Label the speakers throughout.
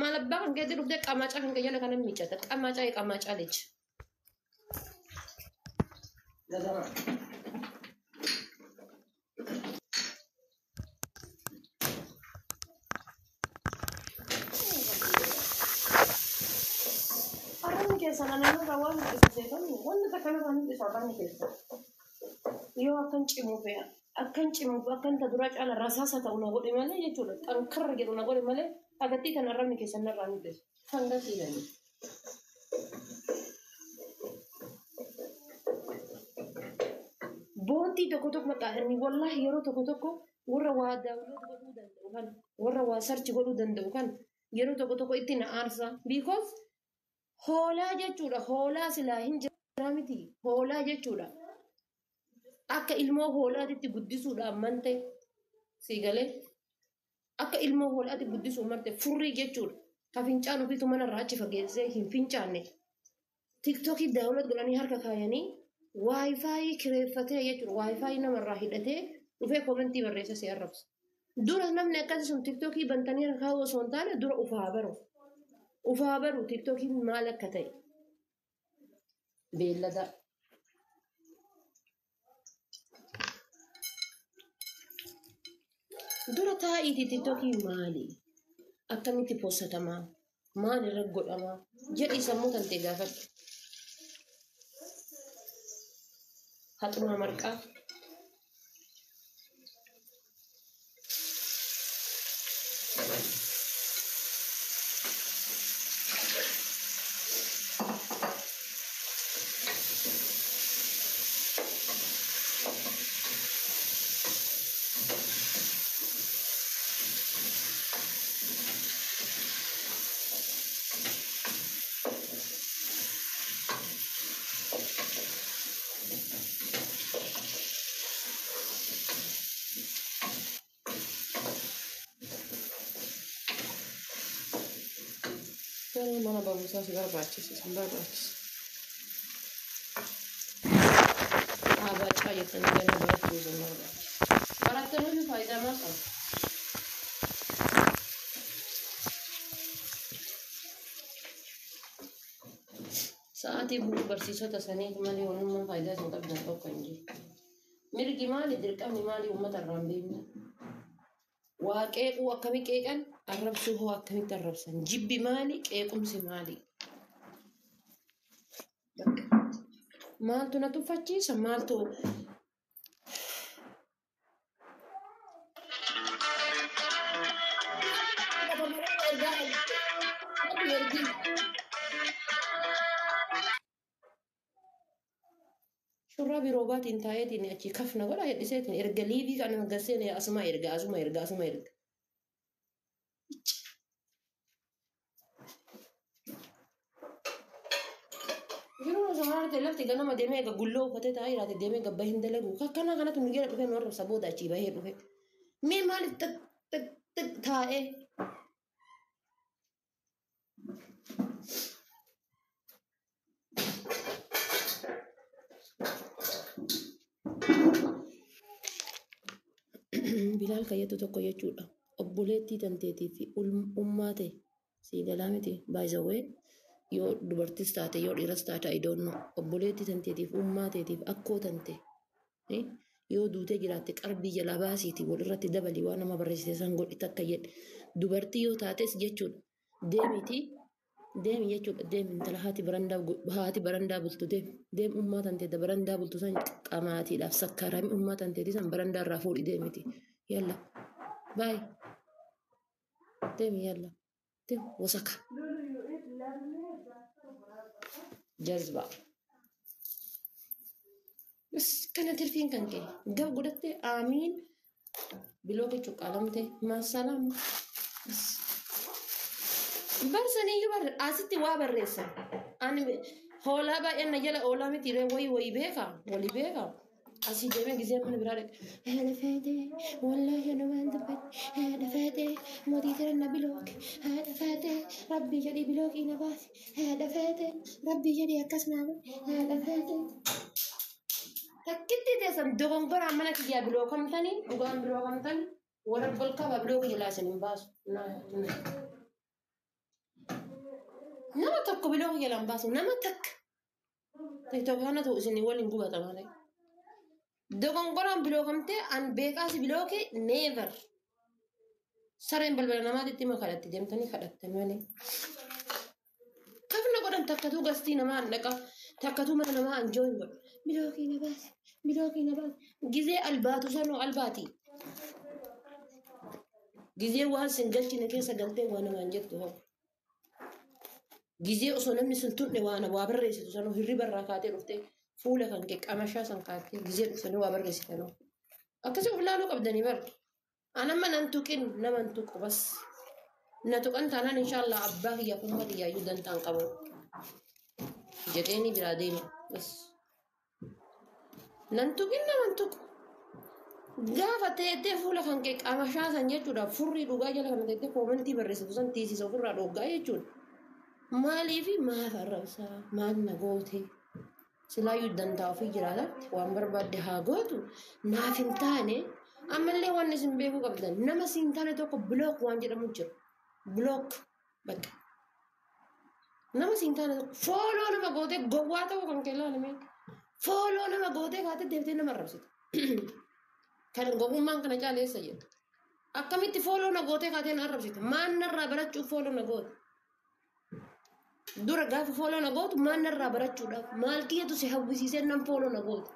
Speaker 1: Maal abbaa kan keetti dhuftee qamacaa kan kee jala kana miicata. Qamacaa qamacaa lechi. Gagama. Arrabni keessan ananarraa waan mul'isu seetonni wanti takka narraa mul'isu arrabni keessan. Yoo akkan cimuuf akkan cimuuf akkan ta dura caala rasaasa ta'u na godhe malee jechuudha. Xankarra jedhu na godhe malee agattii kan arrabni keessan narraa mul'isu. Hanga siidanii. Boontii tokko tokko maqaa inni wallaahi yeroo tokko tokko warra waa download godhuu danda'u kan warra waa search godhuu danda'u kan yeroo tokko tokko itti na aarsa. Because hoolaa jechuudha. Hoolaa silaa hin jira miti. Hoolaa jechuudha. Akka ilmoo hoolaatitti guddisuudhaan mante sii galee akka ilmoo hoolaatti guddisuu mante furrii jechuudha. Ka fincaan ofiitu manarraa achi fageessee hin fincaanne. TikTokii download godhanii harka kaayanii WiFi kireeffatee jechuudha. WiFi namarraa hidhatee dhufee commentii barreessa si arrabsa. Dura namni akkasii sun TikTokii bantanii harka kaa'uu osoo hin taane dura ufaa baru. Ufaa baru TikTokiin maal akka ta'e. Beellada. Dura taa'iitii TikTokii maali? Akkamitti poostatamaa? Maal irra godhamaa? Jedhii sammuu tantee gaafadhu. Haxumaa marqaa. Garuu mana barumsaa si barbaachisa, si barbaachisa. Dhaabachaa jettanii gana barachuu isin barbaachisa. Barattoonni faayidaa maal qabu? Sa'aatii guutuu barsiisota saniif malee wanummaa faayidaa isin qabdan tokko hin jiru. Mirgi maali? Dirqamni maali? Uummata irraa hin beekne. Waa qeequu akkami qeeqan? Arrabsuu hoo akkamitti arrabsan? Jibbi maali? Qeequmsi maali? Maaltu na tuffachiisa? Maaltu Shurraabii roobaatiin taa'eetiin achi kafna godha hedhiseetiin erga liivii kana garseen asuma erga asuma erga asuma erga. Yeroo osoo haarte lafti ganama deemee egaa gulloo uffatee taa'ee jiraate deemee gabba hin dalagu. Akkana kanatu nu jala dhufee nu arrabsa booda achii bahee dhufe. Mee maaliif xix xix xix taa'ee? Bilaal kayyatu tokko jechuudha. Obboleettii tanteetii fi ummaa ta'e sii galaa miti by the way yoo dubartis taate yoo dhiiras taate I don't know. Obboleettii tanteetiif ummaa teetiif akkoo tante yoo duutee jiraatte qarbii jalaa baasiiti walirratti dabalii waan nama barreessite san godhi takka jedhe. Dubartii yoo taates jechuudha deemiti deemi jechuudha deemi intala haati barandaa haati barandaa bultu deemi deemi ummaa tanteeta barandaa bultu san qamaatiidhaaf sakkaaraami ummaa tanteeti san barandaa irraa fuudhi deemiti yalla baay deemi yalla deemi wasaka jazbaa. Bas kana tirfiin kan kee gab godhatte aamiin bilooke cuqqaalamte maasalaam. Barsaniyyuu bar asitti waa barreessan. Ani hoolaa baay'een na jala oolaa miti ree wayii wayii beeka walii beeka. Asii deemee gisee mana biraa dhaqe. Haadha faatee wallaahi ana waan dubbadhe. Haadha faatee mootii tira na bilooke. Haadha faatee rabbii jedhii bilookii na baasi. Haadha faatee rabbii jedhii akkas naa godhe. Haadha faatee. Takkitti teessan dogongoraan mana kiyyaa bilookamtanii dhugaan bilookamtanii warra ol qaba bilookii jalaa isin hin baasu. Tokko block jalaan baasu nama takka. TikTok kanatu isin waliin gubata malee. Dogongoraan blockamtee an beekaas block never. Sareen balbala namaatitti hima kadhatti deemtanii kadhattan malee. Kafna godhan takkatuu gastii namaa an dhaqa takkatuu mana namaa an join godhu. Block na baasi block na baasi. Gizee albaatu sanoo albaati. Gizee waan sin galchine keessa galtee waa namaan jettu hoo. Gizee osoo namni sin tunne waan waa barreessitu sanoo hirriba irraa kaatee dhuftee fuula kan kee qamashaa san kaatee gizee dhuftanii waa barreessitanoo. Akkasii of ilaaluu qabdanii bara. Anamma nan tuqin naman tuqu bas. Na tuqan taanaan inshaallah abbaa kiyyaa fi umma kiyyaayyuu dantaan qabu. Jedheeni biraa deema bas. Nan tuqin naman tuqu. Gaafa teettee fuula kan kee qamashaa san jechuudha furrii dhugaa jala kana teettee comment barreessitu san tiisisa ofirraa dhoggaa jechuudha. Maaliifi maaf arrabsaa maal na goote silaayyuu dantaa ofii jiraatatti waan barbaadde haa gootu naaf hin taane ammallee waan isin beekuu qabdan nama siin taane tokko block waan jedhamu jira. Block bakka. Nama siin taane tokko follow nama gootee gowwaa ta'uu kan kee ilaalame. Follow nama gootee kaatee deebitee nama arrabsita. Kan gowwummaan kana caaleessa jedhu. Akkamitti follow na gootee kaatee na arrabsita? Maal narraa barachuuf follow na goote? Dura gaafa follow na gootu maal narraa barachuudhaaf maal kiyyatu si hawwisiisee nan follow na goote?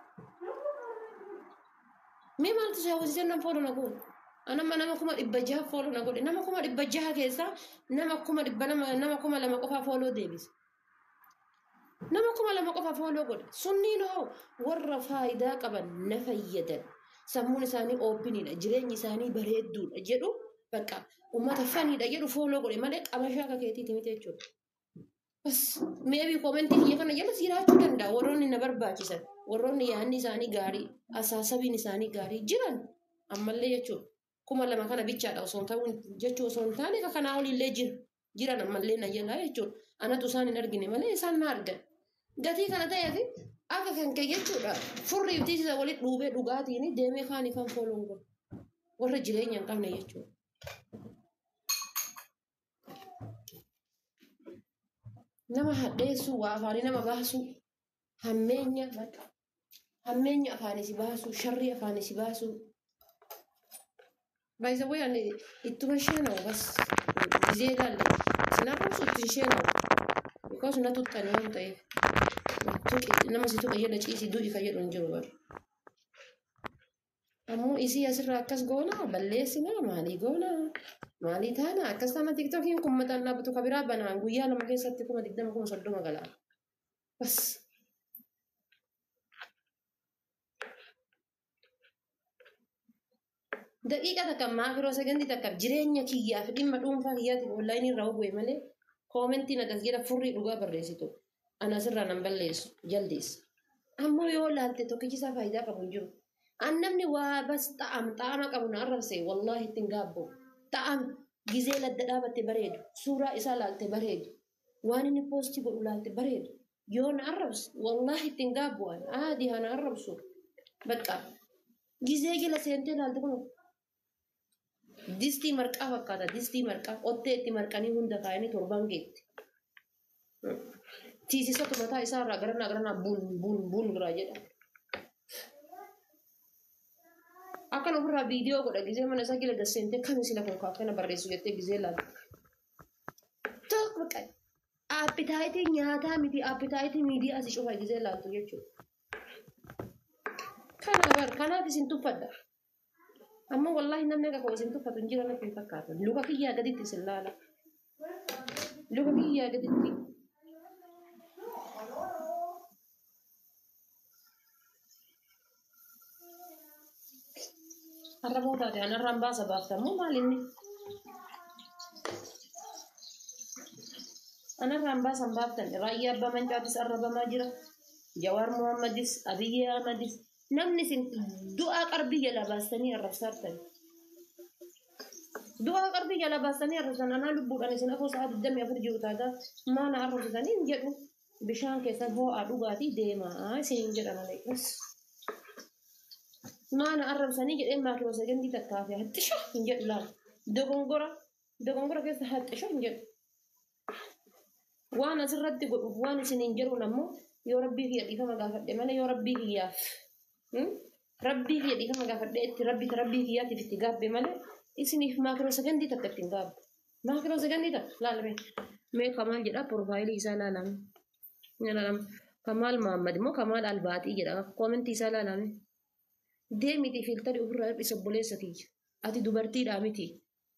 Speaker 1: Mee maaltu si hawwisiisee nan follow na goote? Anamma nama 600,000 follow na godhe. Nama 600,000 keessaa nama 200,000 nama 2,000 qofaa follow deebise. Nama 2,000 qofa follow godhe. Sunniin hoo warra faayidaa qaban na fayyadan. Sammuun isaanii oopiniidha. Jireenyi isaanii bareedduudha jedhu bakka uummata faniidha jedhu follow godhe malee qamashaa akka keetiiti miti jechuudha. Bas maybe comment kiyya kana jala jiraachuu danda'a warroonni na barbaachisan warroonni yaadni isaanii gaarii asaasabiin isaanii gaarii jiran ammallee jechuudha. 2,000 kana bichaadha osoo hin ta'uun jechuu osoo hin taane ka kanaa oliillee jira jiran ammallee na jalaa jechuudha. Anatu isaan hin argine malee isaan na argan. Gatii kana ta'eef akka kan kee jechuudha furrii fi tiisisa walitti dhuubee dhugaatiin deemee kaanii kan follow godhu warra jireenya hin qabne jechuudha. Nama hadheessuu waa afaanii nama baasuu hammeenya bakka hammeenya afaanii si baasuu sharrii afaanii si baasuu. By the way ani ittuma sheenawu bas gizee ilaalle sin arrabsu itti sheenawu because na tuttani waan ta'eef tuqi nama si tuqe jedha ciisi du'i ka jedhu hin jiru bara. Ammoo isii asirraa akkas goonaa balleessinaa maalii goonaa maalii taana akkas taana TikTokiin kun mataan dhaabbatu ka biraa banaan guyyaa 2 keessatti 20,000 30,000 galaa. Bas. Daqiiqa takka maakiroo sekondii takka jireenya kiyyaa fi dhimma dhuunfaa kiyyaatiif online irraa bu'e malee commentiin akkas jedha furrii dhugaa barreessitu. Ana asirraa nan balleessu jaldeessa. Ammoo yoo laalte tokkichi isaa faayidaa qabu hin jiru. An namni waa bas xa'am xa'ama qabu na arrabse wallaahi ittiin gaabbo. Xa'am gizee ladda dhaabatte bareedu suuraa isaa laalte bareedu waan inni post godhu laalte bareedu yoo na arrabse wallaahi ittiin gaabbo an aadii haa na arrabsu. Bakka gizee jala seentee laalte kun distii marqaa fakkaata distii marqaa ottee itti marqanii hunda kaayanii torban geetti. Tiisisatu mataa isaa irraa garanaa garanaa bun bun bun irraa jedha. Akkan ofirraa viidiyoo godha gizee mana isaa gila gasseentee kami sila kun akkana barreessu jettee gizee laalte. Tokko bakka appetite nyaataa miti appetite miidiyaa si cufa gizee laaltu jechuudha. Kana bar kanaaf isin tuffadha. Amma wallaahi namni akka koo isin tuffatu hin jiran natti hin fakkaatu. Luka kiyyaa gaditti isin laala. Luka kiyyaa gaditti. Har'a moo taate anarraan baasa baaftamoo maal inni? Anarraan baasan baaftan raayyaa abbaa mancaatis arrabamaa jira. Jawaar Muhammadis Abiyyi Ahmadis namni isin du'aa qarbii jalaa baastanii arrabsaartan. Du'aa qarbii jalaa baastanii arrabsan anaa lubbuudhaan isin afoo sa'a 24 jiru taagaa maana arrabsitanii hin jedhu. Bishaan keessan hoo'aa dhugaatii deemaa isin hin jedha malee. Maana arrabsanii jedhee maakiroo sekondii takkaa fi haxxisha hin jedhu laala. Dogongora dogongora keessa haxxisha hin jedhu. Waan asirratti godhuuf waan isiniin jedhuun ammoo yoo rabbii kiyya dhiifama gaafadhe malee yoo rabbii kiyyaaf rabbii kiyya dhiifama gaafadhe itti rabbii rabbii kiyyaatiif itti gaabbe malee isiniif maakiroo sekondii takka ittiin gaabbu. Maakiroo sekondii takka laalame. Mee Kamaal jedha profaayilii isaa laalame. Laalame. Kamaal Mahammad immoo Kamaal Albaaxii jedha koomentii isaa laalame. Deemiti filtarii ofirraa hir'isi obboleessa kiyya. Ati dubartiidhaa miti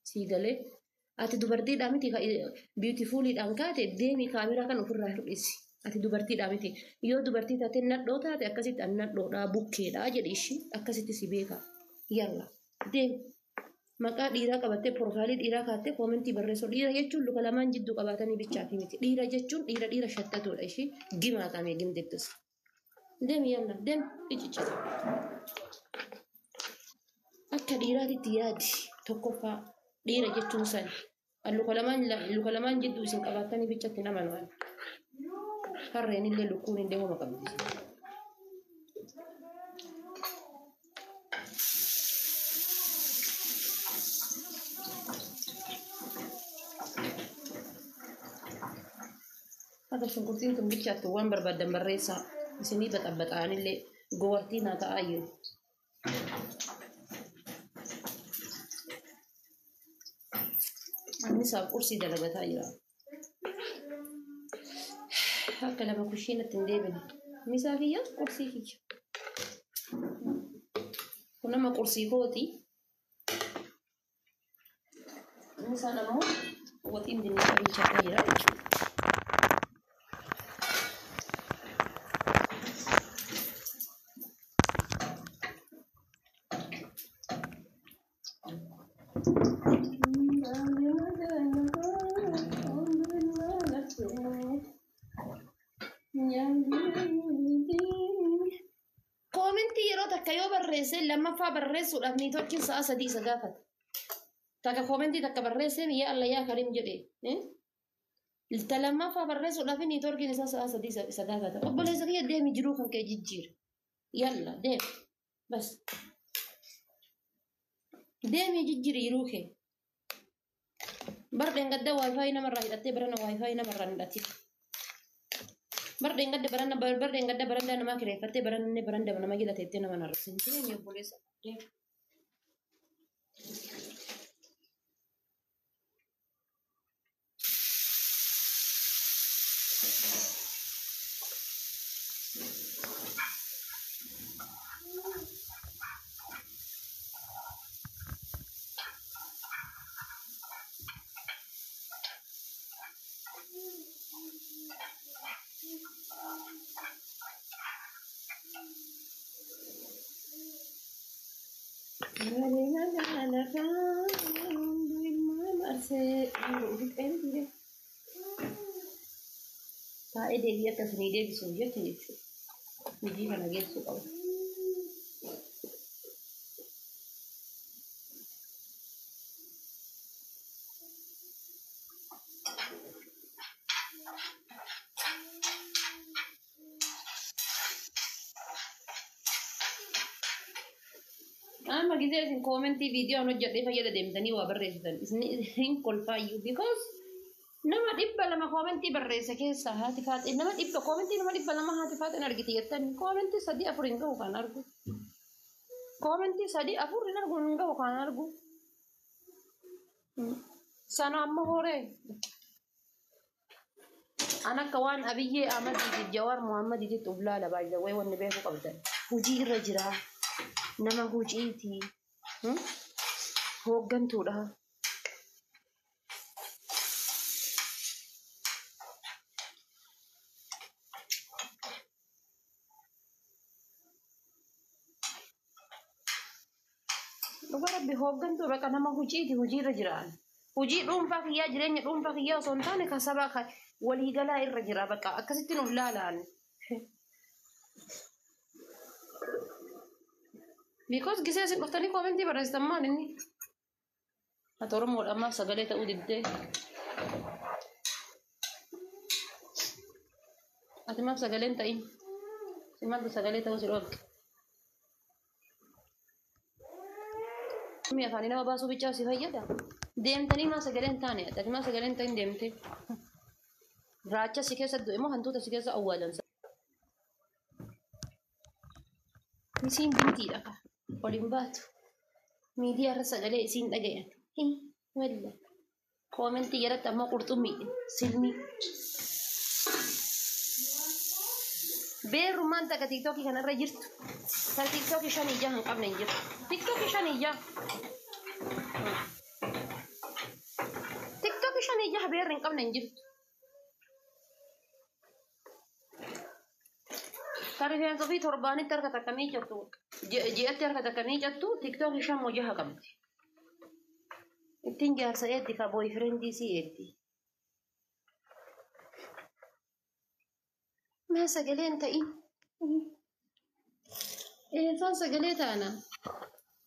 Speaker 1: sii galee. Ati dubartiidhaa miti biitifuuliidhaan kaate deemi kaameraa kan ofirraa hir'isi. Ati dubartiidhaa miti. Yoo dubartii taate nadhoo taate akkasitti an nadhoodhaa bukkeedhaa jedhi ishii akkasitti si beeka. Yalla deemi. Maqaa dhiiraa qabattee profaayilii dhiiraa kaattee koomentii barreessuu dhiira jechuun luka lamaan jidduu qabaatanii bichaafi miti. Dhiira jechuun dhiira dhiira shattatuudha ishii gimaa qaamee gimdettus. Deemi yalla deemi iciccita. Akka dhiiraatitti yaadi tokkoffaa dhiira jechuun sani. Luka lamaan jidduu isin qabaatanii bichatti nama nu'an. Harreen illee lukkuun illee homa qabdi. Akka shunkurtiin tun bichaattu waan barbaaddan barreessaa. Isinii baxabbaxa'an illee gowartii naa ta'aa jiru. Annisaaf qursii dalagataa jira. Akka lama kushiinatti hin deebine. Misaa kiyya qursii kiyya. Kun nama qursii kooti. Misaan ammoo waxiin dinnichaa bilchaataa jira jechuudha. Koomentii yeroo takka yoo barreesse lammaffaa barreessuudhaaf niitoorkiin sa'a sadii isa gaafata. Takka koomentii takka barreessee yaa Allah yaa Karim jedhee. Ta lammaffaa barreessuudhaaf niitoorkiin isaa sa'a sadii isa gaafata. Obboleessa kiyya deemi jiruu kan kee jijjiira. Yalla deemi. Bas. Deemi jijjiiri jiruu kee. Bar dheengadda waayifaayi namarraa hidhattee barana waayifaayi namarraa hin hidhatin. Bar dheengadda barana bar dheengadda barandaa namaa kireeffattee baranne baranda nama jala teettee nama narrasin. Deemi obboleessa deemi. Taa'ee deebii akka isinii deebisuuf jecha jechuudha. Hojii kana geessuu qaba. Amma gisee isin koomentii viidiyoon hojjedhee fayyada deemtanii waa barreessitan isin hin kolfaayyuu because nama 200 koomentii barreesse keessaa haati faaxee nama dhibba koomentii nama 200 haati faaxeen argite jettanii koomentii 3 4 hin gahu kan argu. Koomentii 3 4 hin argu hin gahu kan argu. Sana amma horee. An akka waan Abiyyee Ahmadiitiif Jawaar Muhammadiititti uf laala baay'ee wanni beekuu qabdan. Hojii irra jira. Nama hojiiti. Hooggantuudha. Dhugaa rabbi hooggantuu baqa nama hojiiti hojii irra jiraan. Hojii dhuunfaa kiyyaa jireenya dhuunfaa kiyyaa osoo hin taane kan sabaa kan waliigalaa irra jira baqa akkasitti nuuf laalaan. Because gisee isin dhuftanii koomentii barreessitan maal inni? Ati Oromoodha ammaaf sagalee ta'uu diddee. Ati maaf sagalee hin ta'in? Si maaltu sagalee ta'uu si dhoorge? Mi'a afaanii nama baasuu bichaa si fayyada? Deemtanii maa sagalee hin taane? Ati maa sagalee hin ta'in deemtee? Raacha si keessa du'e moo hantuuta si keessa awwaalan? Isiin bintiidha ka. Ol hin baatu. Miidiyaa irra sagalee isiin dhagayan. Hin walla. Koomentii jalatti ammoo qurxummii silmii. Beerummaan takka tiiktookii kanarra jirtu. Kan tiiktookii shan ijaa hin qabne hin jirtu. Tiiktookii shan ijaa. Tiiktookii shan ijaa beerri hin qabne hin jirtu. Kan rifeensa ofii torbaanitti harka takka miiccattu, ji'atti harka takka miiccattu tiiktookii shan moo jaha qabdi. Ittiin jaarsa eetti ka booyfirendii sii eetti. Maa sagalee hin ta'in? Eessaan sagalee taana?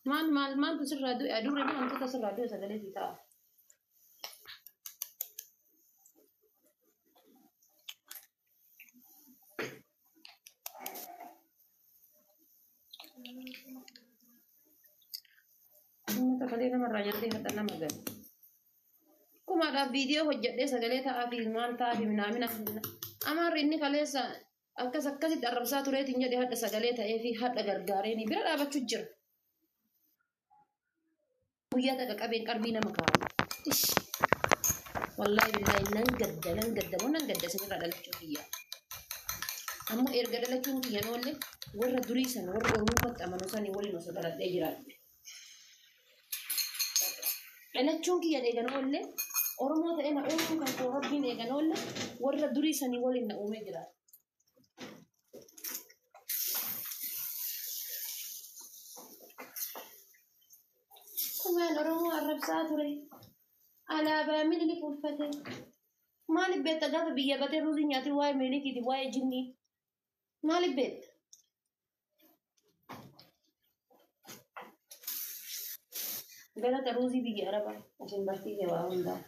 Speaker 1: Maal maal maaltu sirraa du'e? Adurree moo hantuuta sirraa du'e sagalee sii ta'a? Uummata kalee namarraa nyaatee hadha nama gala. Kumaadhaaf viidiyoo hojjedhee sagalee ta'aa fi maal ta'aa fi minaamina. Amaarri inni kaleessa akkas akkasitti arrabsaa tureetiin jedhe hadha sagalee ta'ee fi hadha gargaareeni bira dhaabachuu jira. Guyyaa takka qabeen qalbii nama kaa'u. Ish. Wallaahi billaahi nan gadda nan gadda moo nan gadda isinirraa dhalachuu kiyya. Ammoo erga dhalachuun kiyya noollee warra durii san warra oromummaatti amanu sanii waliin osoo dhaladhee jiraadhe. Dhalachuun kiyya eegan oollee Oromoo ta'ee na uumuu kan koo Rabbiin eegan oolle warra durii sanii waliin na uumee jiraadhe. Kumaan Oromoo arrabsaa ture. Alaabaa Minilik uffate. Maaliif beekta gaafa biyya batee ruuzii nyaatee waa'ee Minilikiiti waa'ee jinnii? Maaliif beekta? Galata ruuzii biyya Arabaa isin barsiise waa hundaa.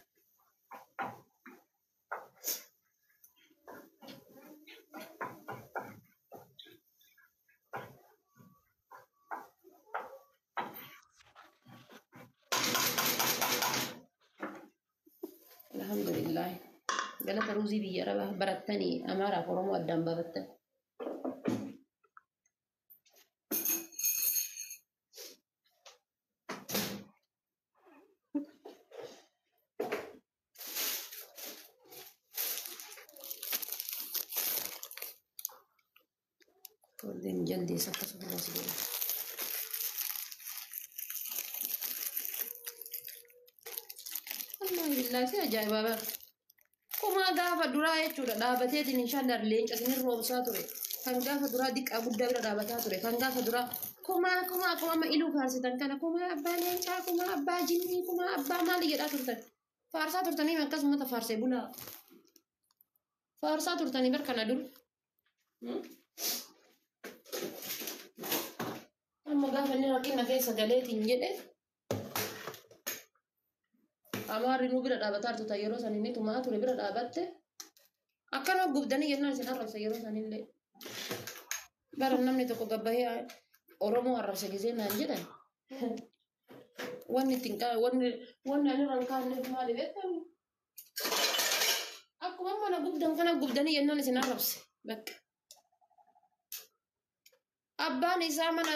Speaker 1: Alhamdulillah. Galata ruuzii biyya Arabaa barattanii Amaaraaf Oromoo addaan baafattan. Tolleen jaldeessa akkasuma as godhu. Wallaahi billaahi si ajaa'ibaa bara. Kumaa gaafa duraa jechuudha dhaabateetiin inshaallah leenca isin roobsaa ture. Kan gaafa duraa diqqaa guddaa bira dhaabataa ture. Kan gaafa duraa kumaa kumaa akkuma amma iluu faarsitan kana kumaa abbaa leencaa kumaa abbaa jinnii kumaa abbaa maali jedhaa turtan. Faarsaa turtanii akkasumata faarsee bulaa. Faarsaa turtanii bar kana dur. Amma gaafa inni rakkina keessa galeetiin jedhe Amaarri nuu bira dhaabataa jirtu yeroo san inni tumaa ture bira dhaabatte akkanuma gubdanii jennaan isin arrabsa yeroo sanillee. Bara namni tokko gabbahee Oromoo arrabsa gisee naan jedhan wanni ittiin wanni wanni ani irra hin kaanneef maali beektaa? Akkuma mana gubdan kana gubdanii jennaan isin arrabse bakka. Abbaan isaa mana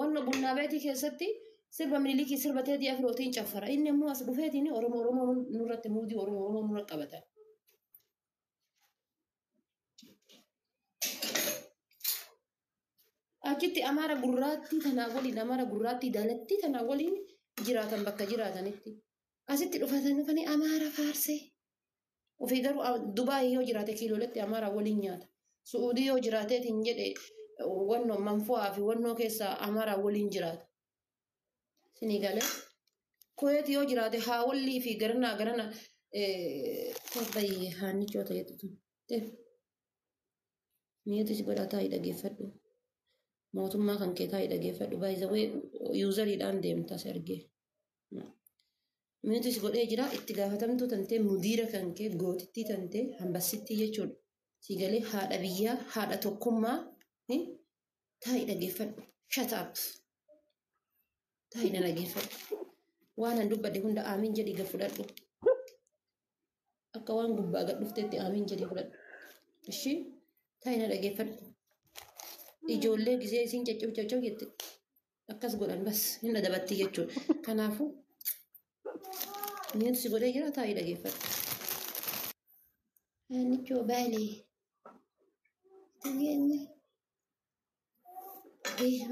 Speaker 1: wanna bunnaa beetii keessatti sirba Minilikii sirba Teedii Afrootiin caffara. Inni immoo as dhufeetiin Oromoo Oromoo nurratti muudii Oromoo Oromoo nurra qabata. Achitti Amaara gurraattii tanaa waliin Amaara gurraattii daalattii tanaa waliin jiraatan bakka jiraatanitti. Asitti dhufatan dhufanii Amaara faarsee. Ofii garuu Dubaay yoo jiraate kiilooletti Amaara waliin nyaata. Su'uudii yoo jiraateetiin jedhe wannoo manfu'aa fi wannoo keessa Amaara waliin jiraata. Sinii galee. Kuweet yoo jiraate haawwallii fi garanaa garana torbayyee haannichoota jettu tun. Mi'eetu si godhaa taa'ii dhageeffadhu. Mootummaa kan kee taa'ii dhageeffadhu. Baay'ee yuuzariidhaan deemta si argee. Mi'eetu si godhee jira itti gaafatamtuu tantee mudiira kan kee gootittii tantee hambassittii jechuudha. Si galee haadha biyyaa haadha tokkummaa taa'ii dhageeffadhu. Shut up. Taa'ii na dhageeffadhu. Waan an dubbadhe hunda aamiin jedhii gad fudhadhu. Akka waan gubbaa gad dhuftetti amiin jedhee fudhadhu. Ishii taa'ina dhageeffadhu. Ijoollee gisee isiin caccab jette akkas godhan bas hin adabatti jechuudha. Kanaafuu miinsi godhee jira taa'ii dhageeffadhu. Nichoo baalee.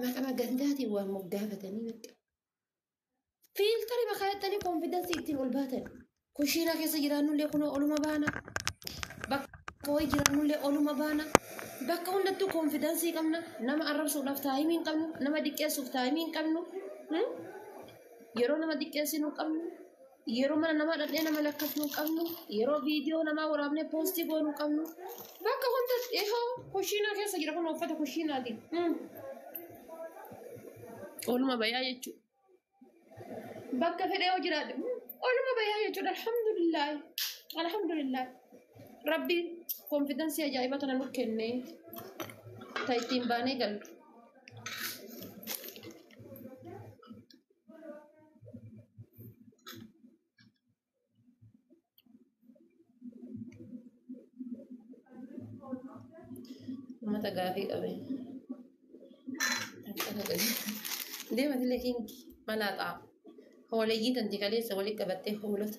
Speaker 1: Maqaa gandaatiin waan moggaafatanii bakka. Fiiltarii bakka jettanii koonfidansii ittiin ol baatan. Kushiinaa keessa jiraannullee kunoo oluma baana. Bakka wayii jiraannullee oluma baana. Bakka hundattuu koonfidansii qabna. Nama arrabsuudhaaf taayimii hin qabnu. Nama diqqeessuuf taayimii hin qabnu. Yeroo nama diqqeessinu hin qabnu. Yeroo mana namaa dhaqnee nama lakkafnu hin qabnu. Yeroo viidiyoo namaa waraabnee poostii goonu hin qabnu. Bakka hundatti ehoo kushiinaa keessa jira kun uffata kushiinaati. Oluma bayaa jechuudha. Bakka fedhee yoo jiraadhe oluma bayaa jechuudha. Alhamdulillah. Alhamdulillah. Rabbiin koonfidansii ajaa'iba tana nu kenne ta ittiin baanee gallu. Uummata gaafii qabe. Deematillee kingi malaaxaa. Hooleyyii tanti kaleessa walitti qabattee hoolota.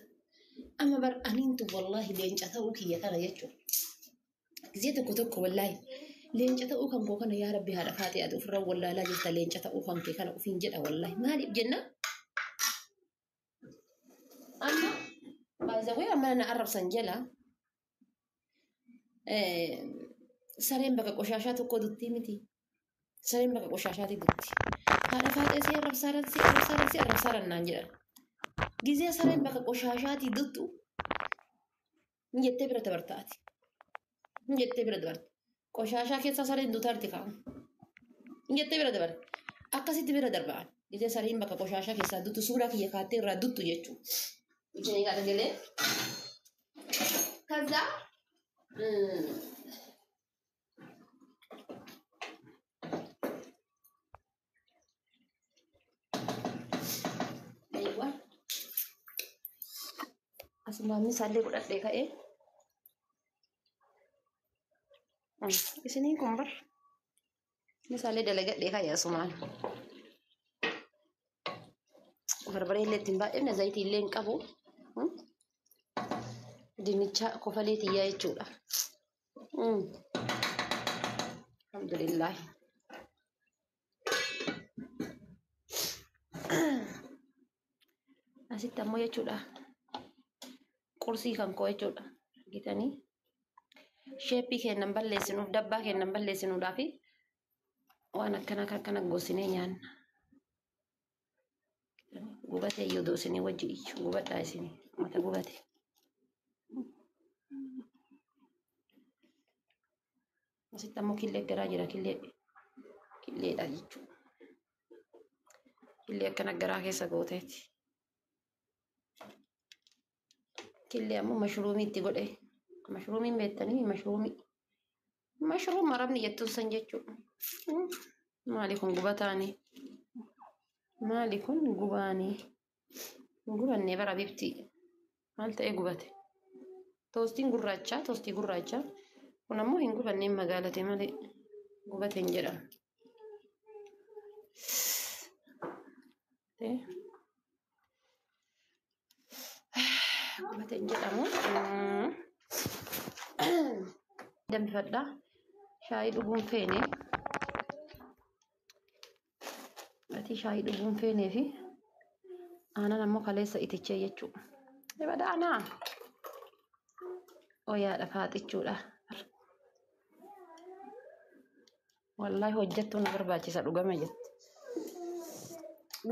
Speaker 1: Amma bar aniintu wallaahi leenca ta'uu kiyya kana jechuudha. Gizee tokko tokko wallaahi leenca ta'uu kan koo kana yaa rabbi haadha faatee ati ofirra wallaalaa jirta leenca ta'uu kan kee kana ofiin jedha wallaahi. Maaliif jenna? Amma baay'ee amma na arrabsan jala sareen bakka qoshaashaa tokko duttii miti. Sareen bakka qoshaashaati dutti. Haadha faatee si arrabsaaran si arrabsaaran si arrabsaaran naan jedhan. Gizee sareen bakka qoshaashaatii duttu hin jettee bira dabartaati. Hin jettee bira dabarta. Qoshaashaa keessa sareen dutarti kaa'u. Hin jettee bira dabarta. Akkasitti bira darba'an. Gizee sareen bakka qoshaashaa keessaa duttu suuraa kiyya kaattee irraa duttu jechuudha. Isheen gaadha galee. Kaza Aywa. Asumaan misaallee godhadhee ka'ee. Isiniin kun bar misaallee dalagadhee ka'ee asumaan. Barbaree illee ittiin baay'ifne zayitii illee hin qabu. Dinnicha kofalee tiyyaa jechuudha. Alhamdulillah. Asitti ammoo jechuudha. Qursii kan koo jechuudha. Argitanii? Sheeppii kennan balleessinuuf dabbaa kennan balleessinuudhaaf waan akkana akkana gosinee nyaanna. Gubatee iyyuu doosinii wajji iyyuu gubadhaa isinii mata gubate. Asitti ammoo killee garaa jira killee killeedha jechuudha. Killee akkana garaa keessa gooteeti. Killee ammoo mashruumii itti godhe. Mashruumiin beektanii mashruumii. Mashruum arabni jettuun san jechuudha. Maali kun gubataanii? Maali kun gubaanii? Gubannee bara bifti. Maal ta'ee gubate? Toostiin gurraacha, toostii gurraacha. Kun ammoo hin gubanneen magaalate malee gubate hin jedhamu. Gubate hin jedhamu. Danfifadhaa. Shaayii dhuguun feene. Gatii shaayii dhuguun feenee fi aannan ammoo kaleessa itichee jechuudha. Ebada anaa. Oyaadha faaxichuudha. Wallaahi hojjettuu na barbaachisa dhugama jette.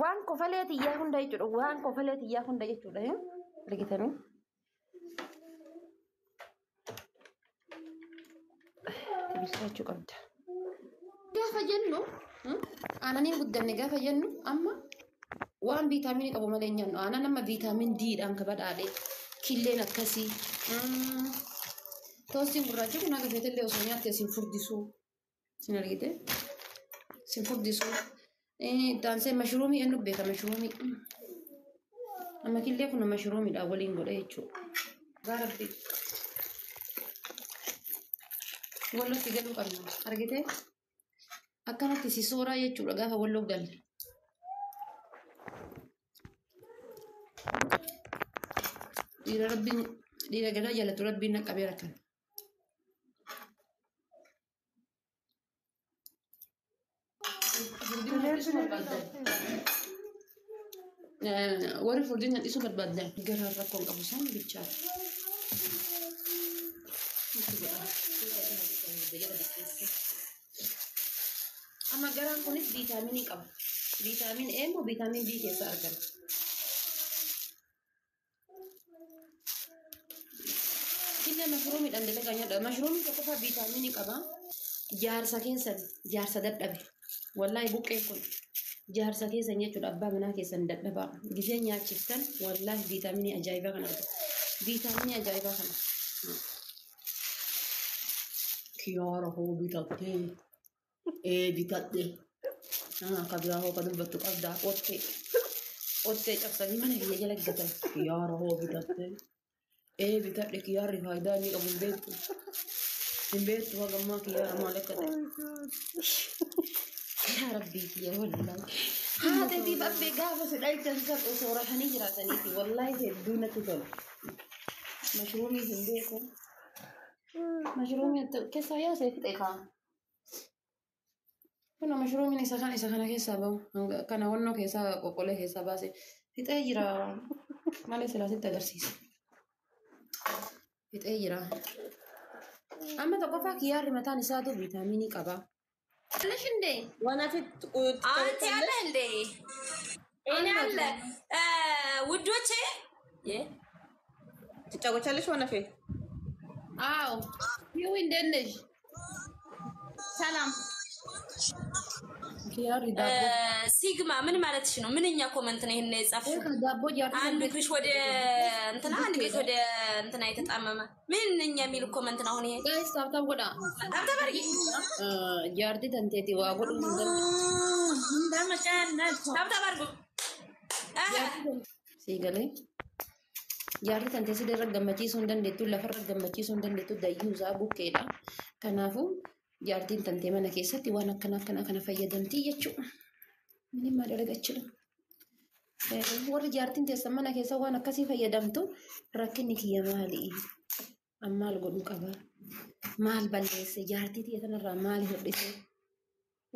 Speaker 1: Waan kofalee xiyyaa hunda jechuudha. Waan kofalee xiyyaa hunda jechuudha. Argitanii? Bilchaachuu qabda. Gaafa jennu aananiin guddanne gaafa jennu amma waan viitaaminii qabu malee nyaannu. Aanan amma viitaamin D'dhaan ka badhaadhe killeen akkasii. Toostiin gurraachi kun akka feetellee osoo nyaatte isin furdisuu. Isin argite? Isin furdisuu. Daansee mashruumii eenyu beeka mashruumii. Amma killee kun mashruumiidhaan waliin godhe jechuudha. Rabbi. Wallootti galuu qabna. Argitee? Akkanatti si sooraa jechuudha gaafa walloo galle. Dhiira rabbiin dhiira garaa jaalatu rabbiin na qabeera kan. Furdina hir'isuu barbaaddan. Warri furdina hir'isuu barbaaddan garaan rakkoon qabu isaan bilchaata. Itti godhama. Amma garaan kunis viitaaminii qaba. Viitaamin A moo viitaamin B keessaa argama. Killee mashruumiidhaan dalagaa nyaadha. Mashruumiin tokkoffaa viitaaminii qaba. Jaarsa keessan jaarsa dadhabe. Wallaahi buqqeen kun jaarsa keessan jechuudha abbaa manaa keessan dadhabaa. Gizee nyaachiftan wallaahi viitaaminii ajaa'ibaa kan argatu. Viitaaminii ajaa'ibaa kana. Kiyaara hoo bitattee ee bitadhe. Akka biraa hoo ka dubbattu qabdaa ottee. Ottee cabsanii mana kiyya jala gatan. Kiyaara hoo bitattee ee bitadhe kiyaarri faayidaa inni qabu hin beektu. Hin beektu hagammaa kiyyaara maal akka ta'e. Yaa rabbii kiyya wallaahi. Haadha babbee gaafa si dhalchan san osoo rafanii jiraataniiti wallaahi hedduu natti tola. Mashruumii hin beeku. Mashruumii keessaa yaasee fixe kaa. Kun mashruumiin isa kan isa kana keessaa bahu kana wannoo keessaa qoqqolee keessaa baase fixee jira malee silaa sitti agarsiisa. Fixee jira. Amma tokkoffaa kiyyaarri mataan isaatu viitaaminii qaba. አለሽ እንዴ?
Speaker 2: ወናፊት
Speaker 3: አንተ ያለ እንዴ? እኔ አለ ውዶቼ
Speaker 2: ትጫወቻለሽ? ወናፌ
Speaker 1: አዎ። ይሁ እንዴት ነሽ?
Speaker 2: ሰላም።
Speaker 1: ኪያሪ ዳቦ
Speaker 3: ሲግማ ምን ማለትሽ ነው? ምንኛ ኮመንት ነው ይሄን የጻፍሽው?
Speaker 1: ዳቦ
Speaker 3: አንድ እግርሽ ወደ እንትና አንድ እግርሽ ወደ እንትና የተጣመመ ምንኛ የሚል ኮመንት ነው አሁን ይሄ።
Speaker 1: ጋይስ ታብታብ ጎዳ
Speaker 3: ታብታብ አድርጊ።
Speaker 1: ጃርቲ ተንቴቲ ዋ ጎዱ
Speaker 3: ታብታብ አድርጉ።
Speaker 1: ሲገሌ jaarri tantee si irra gammachiisuu hin dandeettu lafarra gammachiisuu hin dandeettu dayyuusaa bukkeedha. Kanaafuu jaartiin tantee mana keessatti waan akkana akkana kana fayyadamtii jechuudha. Mini maal argachuu warri jaartiin teessan mana keessa waan akkasii fayyadamtu rakkinni kiyya maali? Maal godhuu qaba? Maal balleesse? Jaartii tiyya tanarraa maal hir'ise?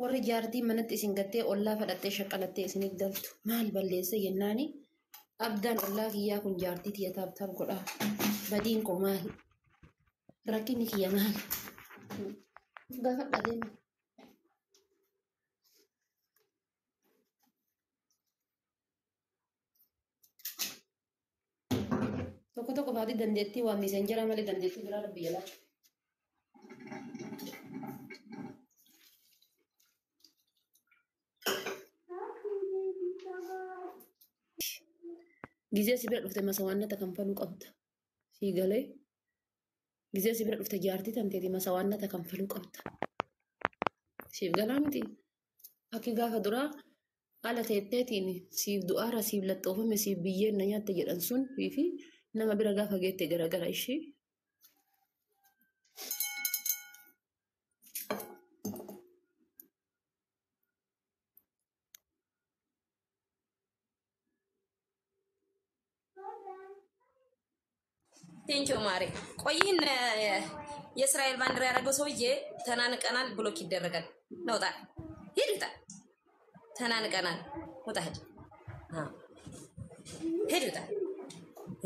Speaker 1: Warri jaartii manatti isin gattee ollaa fadhattee shaqqalattee isiniif galtu maal balleesse jennaani? Abdaan ollaa kiyyaa kun jaartii tiyya taabtaab godhaa. Badiin koo maali? Rakkinni kiyya maali? Gaafadha deema. Tokko tokko faatii dandeettii waa miisenjera malee dandeettii biraa rabbi jalaa. Gizee si bira dhufte masawaannata kanfaluu qabda. Sii galee gizee si bira dhufte jaartii tanteeti masawaannata kanfaluu qabda. Siif galaa miti. Akki gaafa duraa haala teetteetiin siif du'aara siif laxxoofame siif biyyeen na nyaatte jedhan sun fi nama bira gaafa geette garagara ishee.
Speaker 3: Thank you ማሬ። ቆይ ይህን የእስራኤል ባንዲራ ያደረገው ሰውዬ ተናንቀናል፣ block ይደረጋል። ነውጣ ሂድ፣ ውጣ። ተናንቀናል፣ ውጣ፣ ሂድ፣ ሂድ፣ ውጣ።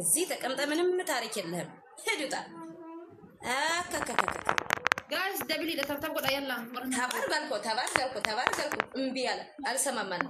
Speaker 3: እዚህ ተቀምጠ ምንም ታሪክ የለህም። ሂድ፣ ውጣ። አካካካካ
Speaker 1: Guys double tap tap godha yalla.
Speaker 3: ተባርግ አልኮ፣ ተባርግ አልኮ፣ ተባርግ አልኮ። እምቢ አለ፣ አልሰማም አለ።